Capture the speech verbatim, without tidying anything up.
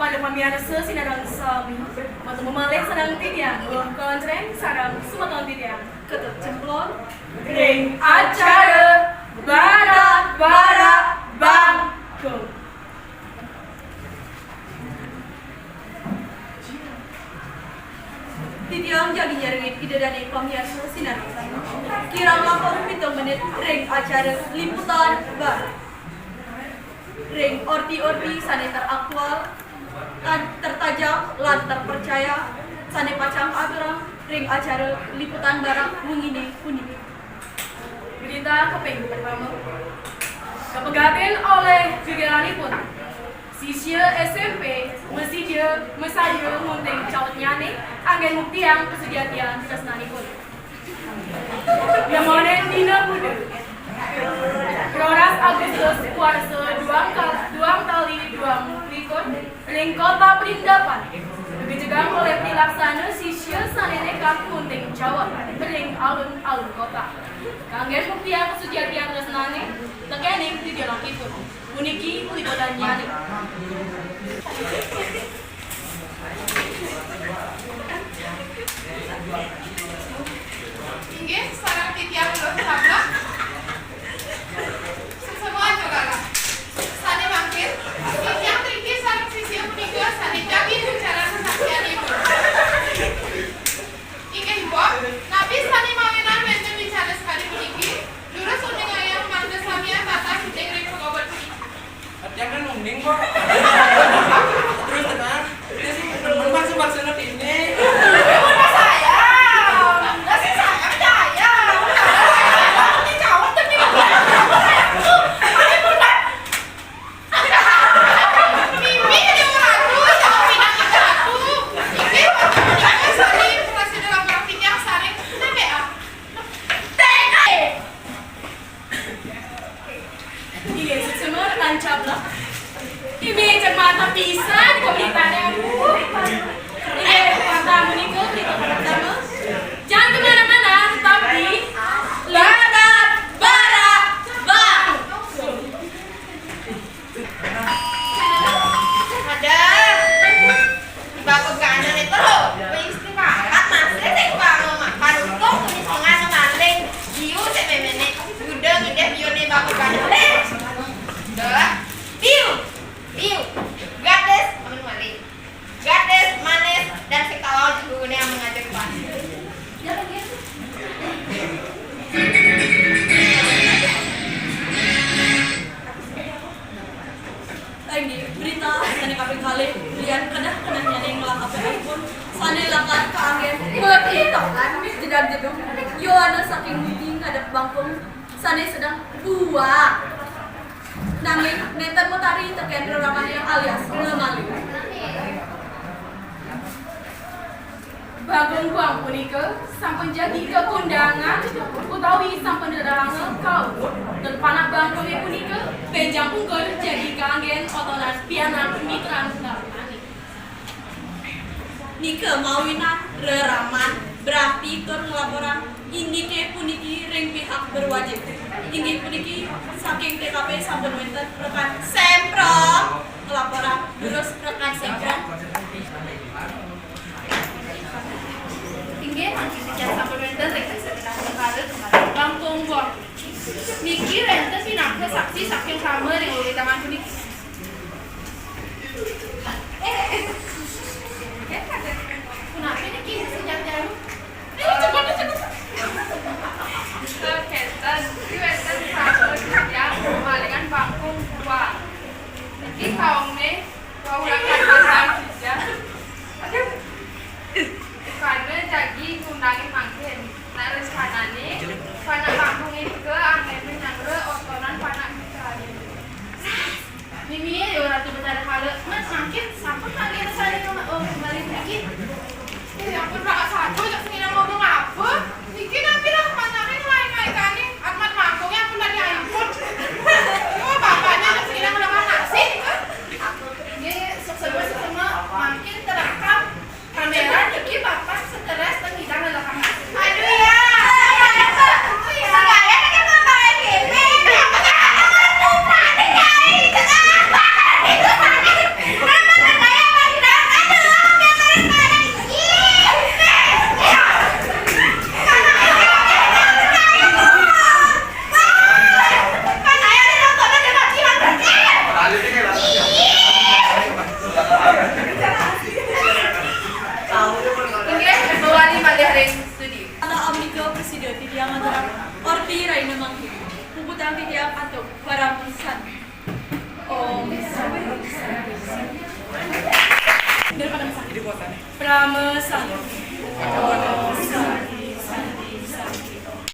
Pada pamiarsa sinareng sami, matemu malih sareng titiang, Luh Kontreng sareng semeton titiang, Ketut Cemplon, ring acara Barak-barak Bangkung. Titiang jagi nyarengin Ida Dane pamiarsa sinareng sami. Kirang langkung pitung menit ring acara Liputan Barak. Ring orti-orti sane teraktual, tan-, tertajam, lan terpercaya, sane pacang aturang ring acara Liputan Barak wengine puniki. Berita kaping pertama, kapegatin olih gegeranipun sisya S M P masida masaya ngunting calegnyane anggen muktiang kasujatian tresnanipun. Nemonin dina Buda, roras Agustus, warsa duang ka-, duang tali duang likur, ring Kota Prindapan, kagejegang olih pilaksana sisya sane nekat ngunting caweg ring alun-alun kota. Kanggen muktiang kasujatian tresnane, tekening gegeranipun. Puniki liputannyane. Inggih, sareng titiang Luh Sablak. Sesemua juga lah. Sane mangkin, titiang mriki sareng sisya punika sane jagi wicara sasaksianipun. Inggih, Mbok, napi sane mawinan wenten wicara sakadi puniki, durus uningayang mangda samian tatas ring pagobot puniki. Jangan uning kok. Terus tenang. Dia sih demen bakso-bakso dini. Demen bakso ayam. Enggak sih, saya aja ayam. Ini cawet tapi sayangku. Ayo, Bunda. Mimi jadi ratu, jangan pindah kita ratu. Ini ratu, saya sari, berhasil dalam perang pinjang sari. T P A. T K. Inggih, suksma rekan Cablak. Inggih, cek mata pisan ke beritane, aduh. Inggih, pertama nika, berita pertama. Jangan kemana-mana, tetap di Barak-barak Bang. Ada. Di bakugane terus. Wis timakat masih sing bangun makan. Untung kumis tengah ngenaling. Biu sik memene. Udah ngideh biune bakugane. Dah. Biu. Biu. Gadis, amun mali. Gadis, manis, dan sing kalau gurune yang mengajak pan. Inggih, berita sane kaping kalih, lian kedah-kedahnyane ngelah ape-apun, sane lakar kaanggen, berita kan, jedar jedung, Yohanes saking mudi ngadep bangkung, sane sedang buah. Nanging, nenten matari teken reramane alias ngemali. Bagong buang punika sampun jagi kakundangan utawi sampun reranga kaum. Tur panak bangkonge punika benjang pungkur jagi kanggen otonan pianak mitran tarunane. Nika mawinan reraman berarti tur nglaporang indike puniki ring pihak berwajib. Inggih puniki saking T K P sampun wenten rekan Semprong nglaporang, terus rekan Semprong. Inggih, mangkin titiang sampun wenten ring sasamian perkara dumateng Bangkong Bong. Niki wenten pinaka saksi saking krama ring wewidangan puniki. Eh, eh, eh. Punapi niki, Sujat Jarum? Eh, cepet, cepet. Kenten, niki wenten sampun titiang malingan Bangkong Bong. Niki ပရမစံ